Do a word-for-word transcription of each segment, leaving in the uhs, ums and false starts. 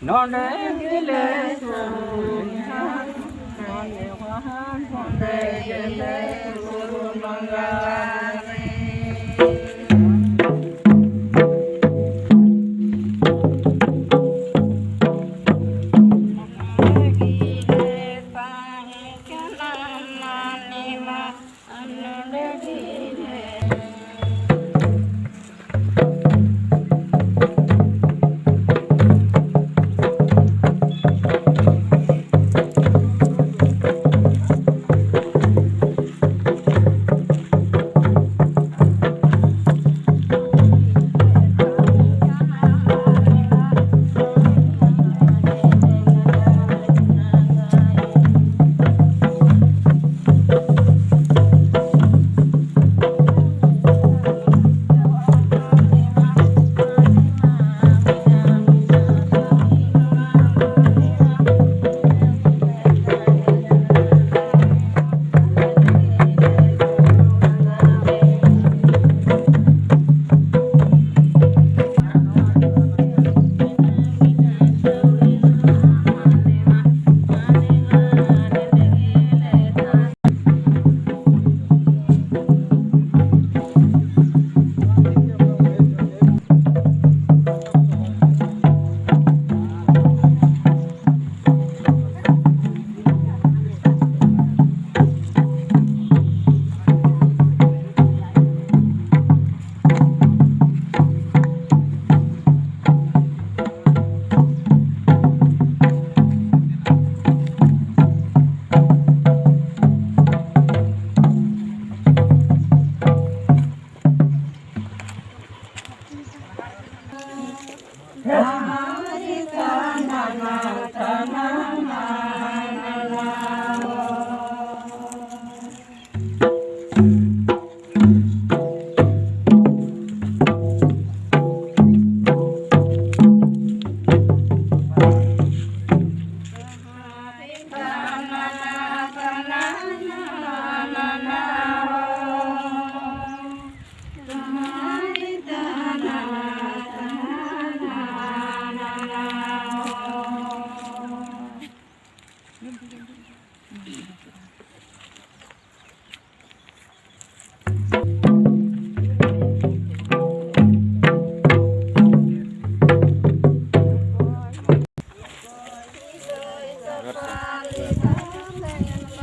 ᱱᱚᱰᱮ ᱜᱮᱞᱮ ᱥᱩᱨᱩᱭᱟ, ᱱᱚᱰᱮ ᱜᱮᱞᱮ ᱥᱩᱨᱩ ᱵᱚᱸᱜᱟ᱾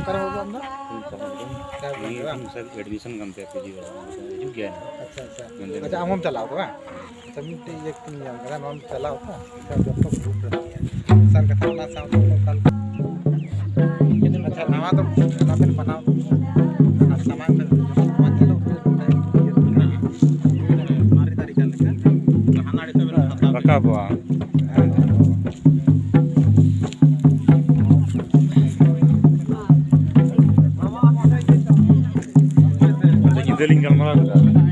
ᱚᱠᱟᱨᱮ ᱵᱟᱹᱵᱩ ᱟᱢ ᱫᱚ? ᱩᱱᱤ ᱵᱟᱝ? ᱥᱟᱨ ᱮᱰᱢᱤᱥᱚᱱ ᱠᱟᱱ ᱛᱟᱭᱟ ᱯᱤᱡᱤ ᱨᱮ᱾ ᱦᱤᱡᱩᱜ ᱜᱮᱭᱟ᱾ ᱟᱪᱪᱷᱟ, ᱟᱪᱪᱷᱟ᱾ ᱢᱮᱱᱫᱟᱹᱧ ᱟᱪᱪᱷᱟ, ᱟᱢ ᱦᱚᱸᱢ ᱪᱟᱞᱟᱣ ᱠᱚᱜᱼᱟ? ᱟᱪᱪᱷᱟ, ᱢᱤᱫᱴᱮᱡ ᱤᱭᱟᱹ ᱠᱟᱛᱮᱧ ᱧᱟᱢ ᱠᱟᱫᱟ, ᱱᱚᱣᱟᱢ ᱪᱟᱞᱟᱣ ᱠᱚᱜᱼᱟ? ᱟᱪᱪᱷᱟ, ᱡᱚᱛᱚ ᱜᱨᱩᱯ ᱨᱮ ᱢᱮᱱᱟᱜᱼᱟ᱾ ᱥᱟᱨ ᱠᱟᱛᱷᱟ ᱚᱱᱟ ᱥᱟᱶᱛᱮ ᱚᱠᱟ ᱞᱮᱠᱟ? ᱟᱪᱪᱷᱟ, ᱱᱚᱣᱟ ᱫᱚ ᱚᱱᱟ ᱵᱮᱱ ᱵᱮᱱᱟᱣ ᱚᱱᱟ ᱥᱟᱢᱟᱝ ᱨᱮ ᱱᱚᱣᱟ ᱧᱮᱞᱚᱜ ᱠᱟᱱᱟ, ᱱᱚᱰᱮ ᱤᱭᱟᱹ ᱢᱮᱱᱟᱜᱼᱟ᱾ ᱢᱟᱨᱮ ᱫᱟᱨᱮ ᱠᱟᱱ ᱞᱮᱠᱟ᱾ ᱦᱟᱱᱟ ᱟᱲᱮ ᱠᱷᱚᱱ ᱵᱮᱱ ᱦᱟᱛᱟᱣ ᱨᱟᱠᱟᱵᱚᱜᱼᱟ᱾ ᱟᱫᱚ ᱧᱤᱫᱟᱹ ᱞᱤᱧ ᱜᱟᱞᱢᱟᱨᱟᱣ ᱠᱮᱫᱟ᱾